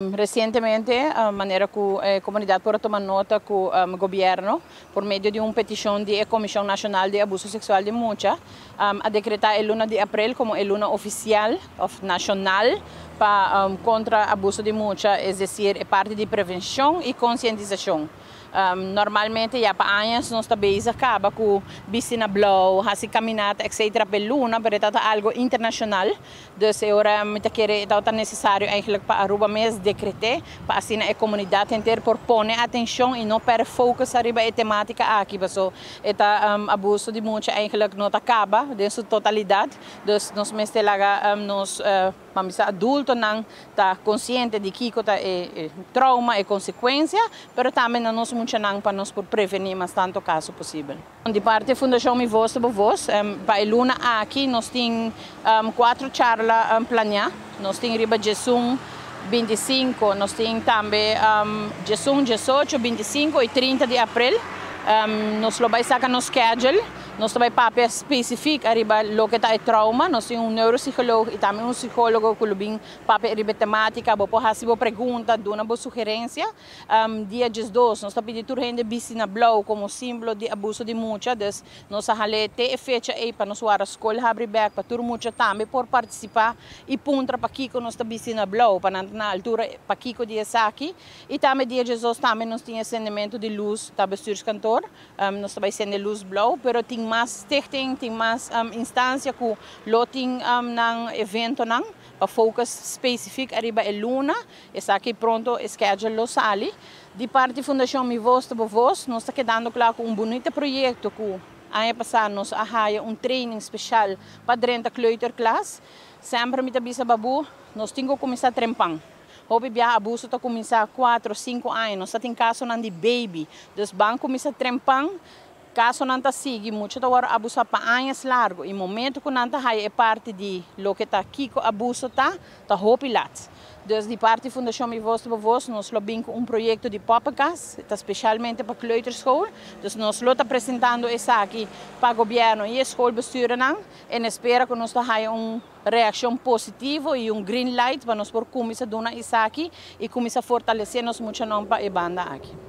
Recientemente, manera cu e comunidad por a tuma nota cu gobierno, por medio di un peticion di e Comision Nacional di Abuso Sexual di Mucha, a decreta e luna di april como e luna oficial of nacional pa contra abuso di mucha, es decir, e parti di prevencion y concientisacion. Normalmente ya pa añas nos ta bezig caba cu bisti na blauw, haci caminata, etc. P'e luna, pero e ta algo internacional. Dus e ora mi ta kere e ta necesario eigenlijk pa Aruba mes decrete, pa asina e comunidad henter por pone atencion y no perde focus ariba e tematica aki. Paso e ta abuso di mucha eigenlijk no ta caba den su totalidad. Dus nos mester laga nos pa bisa adultonan ta consciente di kico ta e trauma, e consecuencia, pero tambe na nos muchanan pa nos por preveni mas tanto caso posibel. Di parti Fundacion Mi Voz ta Bo Voz, pa e luna aki nos tin cuatro charla planea. Nos tin riba 11, 25, nos tin tambe 11, 18, 25 y 30 di april. Nos lo bay saca nos schedule. Nos ta bay papia specifico ariba loke ta e trauma. Nos tin un neuropsicologo y tambe un psicologo cu lo bin papia ariba tematica. Bo por haci bo pregunta, duna bo sugerencia. Dia 12, nos ta pidi tur hende bisti na blauw como simbolo di abuso di mucha. Dus nos a hala te e fecha ey pa nos warda scol habri bek pa tur mucha tambe por participa y puntra pakico nos ta bisti na blauw, pa nan na altura pakico di esaki. Y tambe dia 12 tambe nos tin encendimento di luz ta bestuurskantoor. Nos ta bay cende luz blauw, pero tin mas stichting, tin mas instancia cu lo tin nan eventonan pa focus specific ariba e luna. Esaki pronto schedule lo sali. Di parti Fundacion Mi Voz ta Bo Voz, nos ta kedando cla cu un bunita proyecto cu aña pasa nos a haya un training special pa drenta kleuterklas. Semper mi ta bisa babu, nos tin cu cuminsa trempan. Hopi bia abuso ta cuminsa 4, 5 aña, nos tin casonan di baby. Dus ban cuminsa trempan, casonan ta sigui, mucha ta wordo abusa pa añas largo. E momento cu nan ta haya e parti di loke ta kico abuso ta, ta hopi laat. Dus di parti Fundacion Mi Voz ta Bo Voz, nos lo bin cu un proyecto di poppenkast, ta specialmente pa kleuterschool. Dus nos lo ta presentando esaki pa gobierno y schoolbestuurnan en espera cu nos ta haya un reaccion positivo y un green light pa nos por cuminsa duna esaki y cuminsa fortalece nos muchanan pa e banda aki.